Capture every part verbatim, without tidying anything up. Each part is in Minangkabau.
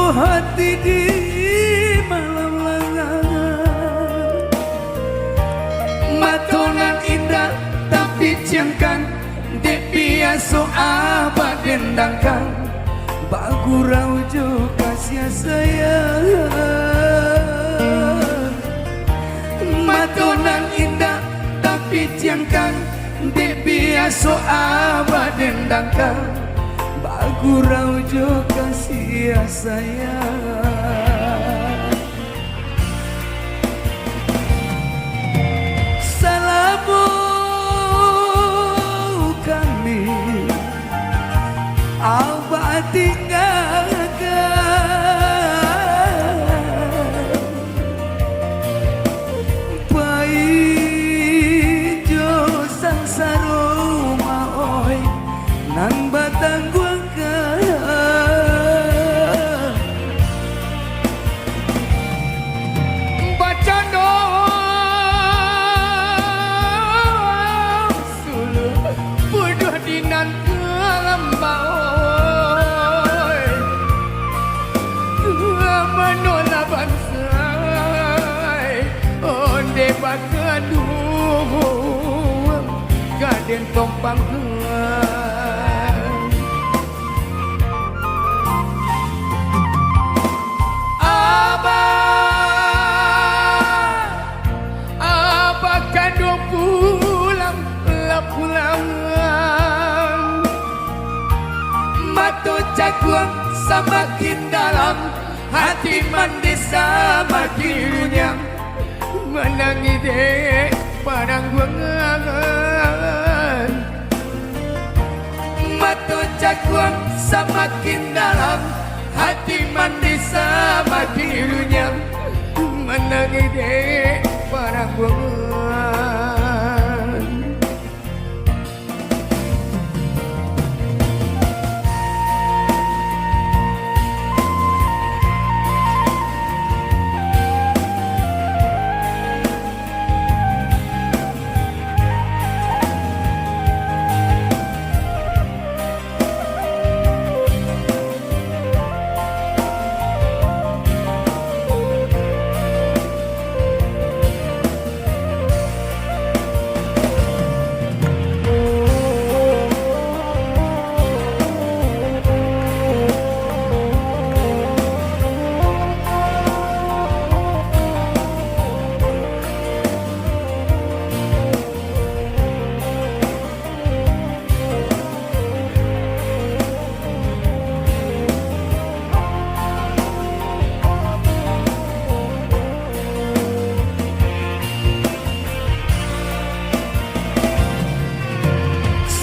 Hati di malam langang. Mato nan indak tapiciangkan, dek biaso abah dendangkan, bagurau jo kasih sayang. Mato nan indak tapiciangkan, dek biaso abah dendangkan, bagurau jo kasih sayang. Salamo kami abah tinggakan, pai jo sansaro maoi nan batangguangkan. Bacando suluah puduah di nan kalambau, manolah bansai onde bakanduang, ka den tompangkan. Abah, abah kanduang pulang, lah pulang. Mato caguang samakin dalam, hati mandeh samakin runyam. Manangih dek panangguangan. Mato caguang samakin dalam, hati mandeh samakin runyam. Manangih dek panangguangan.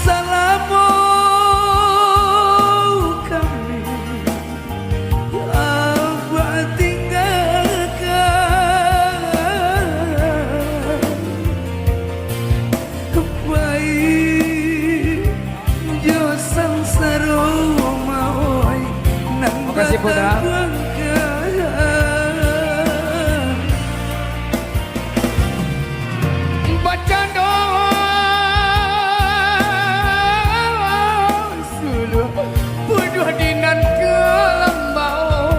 Salamo kami abah tinggakan, pai jo sansaro maoi nan Makasih, Putra. Batangguangkan. Bacando suluah puduah di nan kalambau,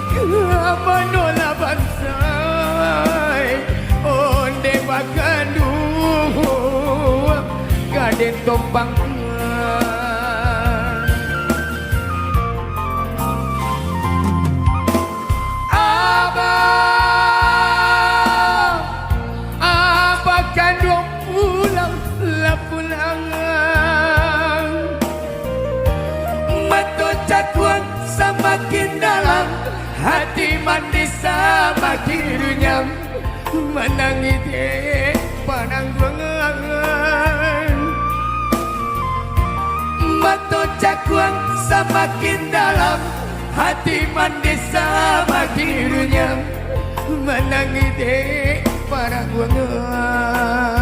ka manolah bansai onde bakanduang, ka den tompangkan. Abah, abah kanduang pulang, lah pulang. Mato caguang samakin dalam, hati mandeh samakin runyam. Manangih dek panangguangan. Mato caguang samakin dalam, hati mandeh samakin runyam. Manangih dek panangguangan.